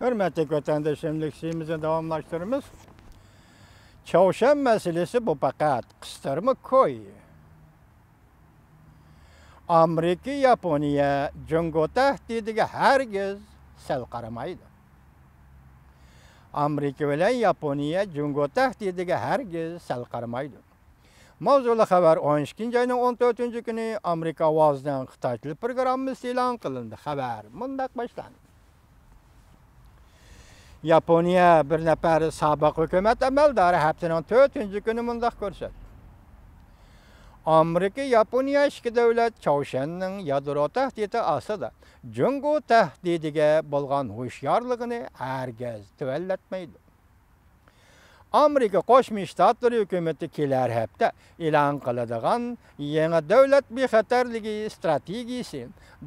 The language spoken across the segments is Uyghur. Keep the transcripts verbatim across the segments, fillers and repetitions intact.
ھۆرمەتلىك ۋەتەنداشلىرىم، لېكسىيىمىزنى داۋاملاشتۇرىمىز. چاۋشيەن مەسىلىسى بۇ پەقەت قىستۇرما كوي. ئامېرىكا ياپونىيە جۇڭگو تەھدىتىگە ھەرگىز سەل قارىمايدۇ. ئامېرىكا بىلەن ياپونىيە جۇڭگو تەھدىتىگە ھەرگىز سەل قارىمايدۇ. ماۋزۇلۇق خەۋەر، ئون ئىككىنچى ئاينىڭ ئون تۆتىنچى كۈنى ئامېرىكا ئاۋازىنىڭ خىتاي تىل پروگراممىسى ئېلان قىلىندى. خەۋەر مۇنداق باشلاندى. ياپونىيە بىر نەپەر سابىق ھۆكۈمەت ئەمەلدارى ھەپتىنىڭ تۆتىنچى كۈنى مۇنداق كۆرسەتتى. ئامېرىكا، ياپونىيە ئىككى دۆلەت چاۋشيەننىڭ يادرو تەھدىتى ئاستىدا جۇڭگو تەھدىتىگە بولغان ھوشيارلىقىنى ھەرگىز تۆۋەنلەتمەيدۇ. ئامېرىكا قوشما شتاتلىرى ھۆكۈمىتى كېلەر ھەپتە ئېلان قىلىدىغان يېڭى دۆلەت بىخەتەرلىكى ئىستراتېگىيىسى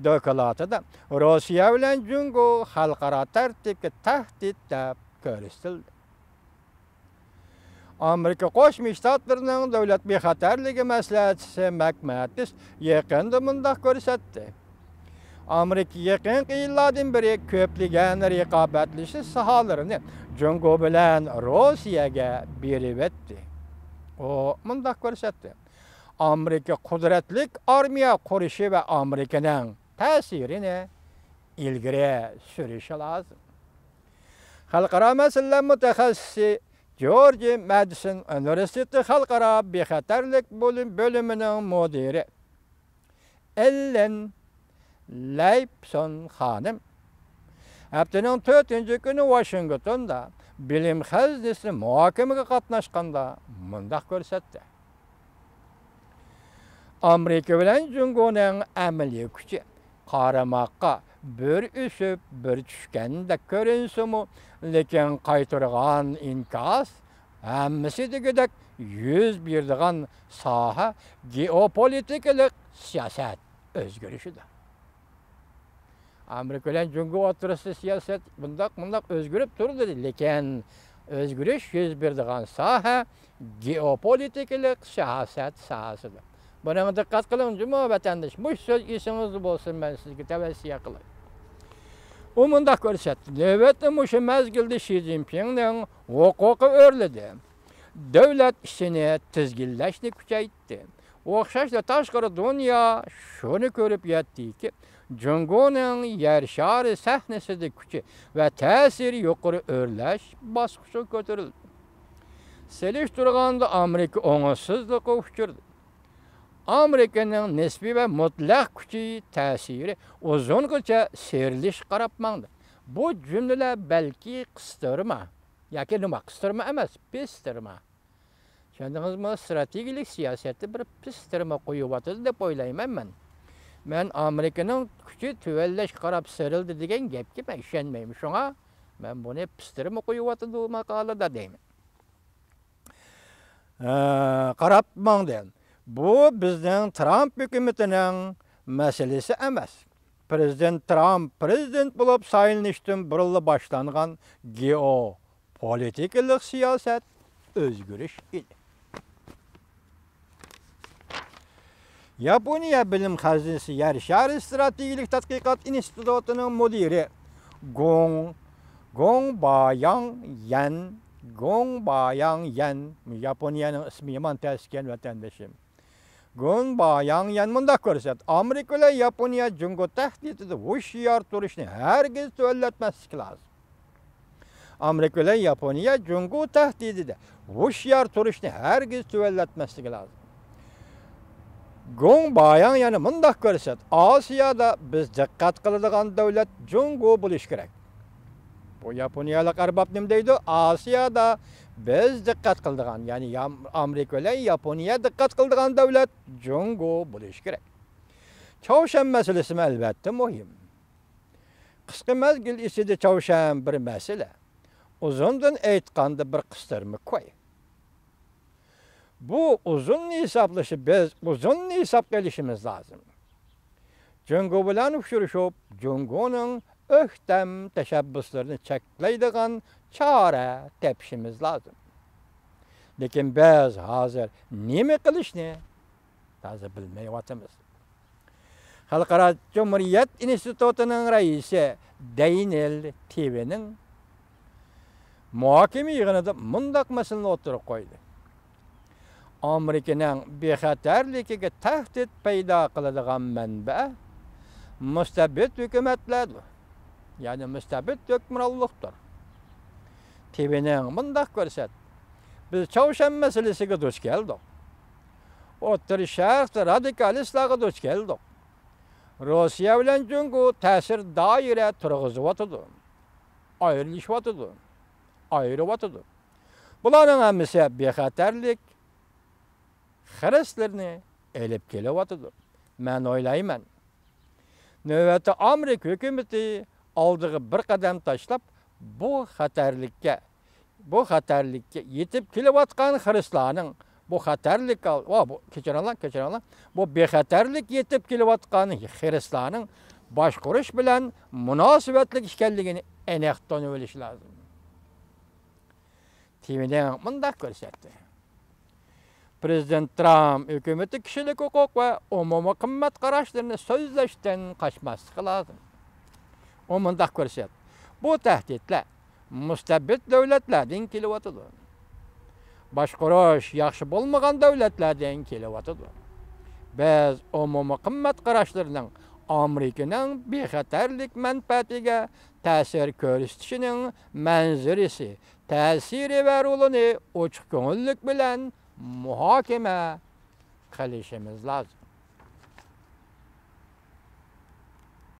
دوكلاتىدا روسىيە بىلەن جۇڭگو خەلقئارا تەرتىپكە تەھدىت دەپ كۆرسىتىلدى. ئامېرىكا قوشما شتاتلىرىنىڭ دۆلەت بىخەتەرلىكى مەسلىھەتچىسى مەك ماتىس يېقىندا مۇنداق كۆرسەتتى. ئامېرىكا يېقىنقى يىللاردىن بېرى كۆپلىگەن رىقابەتلىشىش ساھالىرىنى جۇڭگو بىلەن روسىيەگە بېرىۋەتتى. ئۇ مۇنداق كۆرسەتتى. ئامېرىكا قۇدرەتلىك ئارمىيە قۇرۇشى ۋە ئامېرىكىنىڭ تەسىرىنى ئىلگىرى سۈرۈشى لازىم. خەلقئارا مەسىلىلەر مۇتەخەسسىسى، جورج مادىسون ئۇنىۋېرسىتېتى خەلقئارا بىخەتەرلىك بۆلۈم-، بۆلۈمىنىڭ مۇدىرى ئېللېن لەيپسون خانىم ھەپتىنىڭ تۆتىنچى كۈنى ۋاشىنگتوندا بىلىم خەزىنىسى مۇھاكىمىگە قاتناشقاندا مۇنداق كۆرسەتتى. ئامېرىكا بىلەن جۇڭگونىڭ ئەمەلىي كۈچى قارىماققا بىر ئۆسۈپ، بىر چۈشكەندەك كۆرۈنسىمۇ، لېكىن قايتۇرغان ئىنكاس ھەممىسى دېگۈدەك يۈز بېرىدىغان ساھە گېئوپولىتىكىلىق سىياسەت ئۆزگىرىشىدۇر. ئامېرىكا بىلەن جۇڭگو ئوتتۇرىسىدا سىياسەت بۇنداق، مۇنداق ئۆزگىرىپ تۇرىدۇ، لېكىن ئۆزگىرىش يۈز بېرىدىغان ساھە گېئوپولىتىكىلىق سىياسەت ساھەسىدە. بۇنىڭغا دىققەت قىلىڭ جۇمۇ ۋەتەنداش، مۇشۇ سۆز ئېسىڭىزدە بولسۇن، مەن سىزگە تەۋسىيە قىلاي. ئۇ مۇنداق كۆرسەتتى، نۆۋەتتە مۇشۇ مەزگىلدە شى جىنپىڭنىڭ ھوقۇقى ئۆرلىدى. دۆلەت ئىشىنى تىزگىنلەشنى كۈچەيتتى. ئوخشاشلا تاشقىرى دۇنيا شۇنى كۆرۈپ يەتتىكى، جۇڭگونىڭ يەر شارى سەھنىسىدىكى كۈچى ۋە تەسىرى يۇقىرى ئۆرلەش باسقۇچىغا كۆتۈرۈلدى. سېلىشتۇرغاندا ئامېرىكا ئوڭۇشسىزلىققا ئۇچرىدى. ئامېرىكىنىڭ نىسپىي ۋە مۇتلەق كۈچى تەسىرى ئۇزۇنغىچە سىيرىلىشقا قاراپ ماڭدى. بۇ جۈملىلەر بەلكى قىستۇرما ياكى نېمە، قىستۇرما ئەمەس، پىستۇرما. چۈشەندىڭىزمۇ؟ ئىستراتېگىيەلىك سىياسەتتە بىر پىستىرما قويۇۋاتىدۇ دەپ ئويلايمەن مەن. مەن ئامېرىكىنىڭ كۈچى تۆۋەنلەشكە قاراپ سىيرىلدى دېگەن گەپكە مەن ئىشەنمەيمەن. شۇڭا مەن بۇنى پىستىرما قويۇۋاتىدۇ ماقالىدا دەيمەن. ئە، قاراپ ماڭدى. بۇ بىزنىڭ ترامپ ھۆكۈمىتىنىڭ مەسىلىسى ئەمەس. پرېزىدېنت ترامپ پرېزىدېنت بولۇپ سايلىنىشتىن بۇرۇنلا باشلانغان گېئو پولىتىكىلىق سىياسەت ئۆزگىرىش ئىدى. ياپونىيە بىلىم خەزىنىسى يەر شارى ئىستراتېگىيەلىك تەتقىقات ئىنستىتۇتىنىڭ مۇدىرى گوڭ، گوڭ باياڭ يەن، گوڭ باياڭ يەن، ياپونىيەنىڭ ئىسمى يامان تەس ئىكەن، ۋەتەندىشىم. گوڭ باياڭ يەن مۇنداق كۆرسەتتى، ئامېرىكا بىلەن ياپونىيە جۇڭگو تەھدىتىدە ھوشيار تۇرۇشنى ھەرگىز تۆۋەنلەتمەسلىكى لازىم. ئامېرىكا بىلەن ياپونىيە جۇڭگو تەھدىتىدە ھوشيار تۇرۇشنى ھەرگىز تۆۋەنلەتمەسلىكى لازىم. گوڭ باياڭ يەنە مۇنداق كۆرسەتتى، ئاسىيادا بىز دىققەت قىلىدىغان دۆلەت جۇڭگو بولۇشى كېرەك. بۇ ياپونىيەلىك ئەرباب نېمە دەيدۇ؟ ئاسىيادا بىز دىققەت قىلىدىغان، يەنى يام-، ئامېرىكا بىلەن ياپونىيە دىققەت قىلىدىغان دۆلەت جۇڭگو بولۇشى كېرەك. چاۋشيەن مەسىلىسىمۇ ئەلۋەتتە مۇھىم. قىسقا مەزگىل ئىچىدە چاۋشيەن بىر مەسىلە. ئۇزۇندىن ئېيتقاندا بىر قىستۇرما كوي. بۇ ئۇزۇننى ھېسابلىشى، بىز ئۇزۇننى ھېسابقا ئېلىشىمىز لازىم. جۇڭگو بىلەن ئۇچرىشىپ، جۇڭگونىڭ ئۆكتەم تەشەببۇسلىرىنى چەكلەيدىغان چارە تېپىشىمىز لازىم. لېكىن بىز ھازىر نېمە قىلىشنى تازا بىلمەيۋاتىمىز. خەلقئارا جۇمھۇرىيەت ئىنستىتۇتىنىڭ رەئىسى دەنىيېل تېۋېنىڭ مۇھاكىمە يىغىنىدا مۇنداق مەسىلىنى ئوتتۇرىغا قويدى: ئامېرىكىنىڭ بىخەتەرلىكىگە تەھدىت پەيدا قىلىدىغان مەنبە مۇستەبىت ھۆكۈمەتلەردۇر، يەنى مۇستەبىت ھۆكۈمرانلىقتۇر. تىۋىنىڭ مۇنداق كۆرسەت: بىز چاۋشيەن مەسىلىسىگە دۇچ كەلدۇق. ئوتتۇرا شەرقتە رادىكالىستلارغا دۇچ كەلدۇق. روسىيە بىلەن جۇڭگو تەسىر دائىرە تۇرغۇزۇۋاتىدۇ، ئايرىلىشىۋاتىدۇ، ئايرىۋاتىدۇ. بۇلارنىڭ ھەممىسى بىخەتەرلىك خىرىسلىرىنى ئېلىپ كېلىۋاتىدۇ. مەن ئويلايمەن، نۆۋەتتە ئامېرىكا ھۆكۈمىتى ئالدىغا بىر قەدەم تاشلاپ، بۇ خەتەرلىككە، بۇ خەتەرلىككە يېتىپ كېلىۋاتقان خىرىسلارنىڭ، بۇ خەتەرلىك، ۋا، بۇ، كەچۈرۈڭلار، كەچۈرۈڭلار، بۇ بىخەتەرلىك يېتىپ كېلىۋاتقان خىرىسلارنىڭ باشقۇرۇش بىلەن مۇناسىۋەتلىك ئىكەنلىكىنى ئېنىق تونۇۋېلىش لازىم. تىۋىنىڭ مۇنداق كۆرسەتتى: پىرېزىدېنت ترامپ ھۆكۈمىتى كىشىلىك ھوقۇق ۋە ئومۇمىي قىممەت قاراشلىرىنى سۆزلەشتىن قاچماسلىقى لازىم. ئۇ مۇنداق كۆرسەت: بۇ تەھدىتلەر مۇستەبىت دۆلەتلەردىن كېلىۋاتىدۇ. باشقۇرۇش ياخشى بولمىغان دۆلەتلەردىن كېلىۋاتىدۇ. بىز ئومۇمىي قىممەت قاراشلىرىنىڭ ئامېرىكىنىڭ بىخەتەرلىك مەنپەئەتىگە تەسىر كۆرسىتىشىنىڭ مەنزىرىسى، تەسىرى ۋە رولىنى ئوچۇق كۆڭۈللۈك بىلەن مۇھاكىمە قىلىشىمىز لازىم.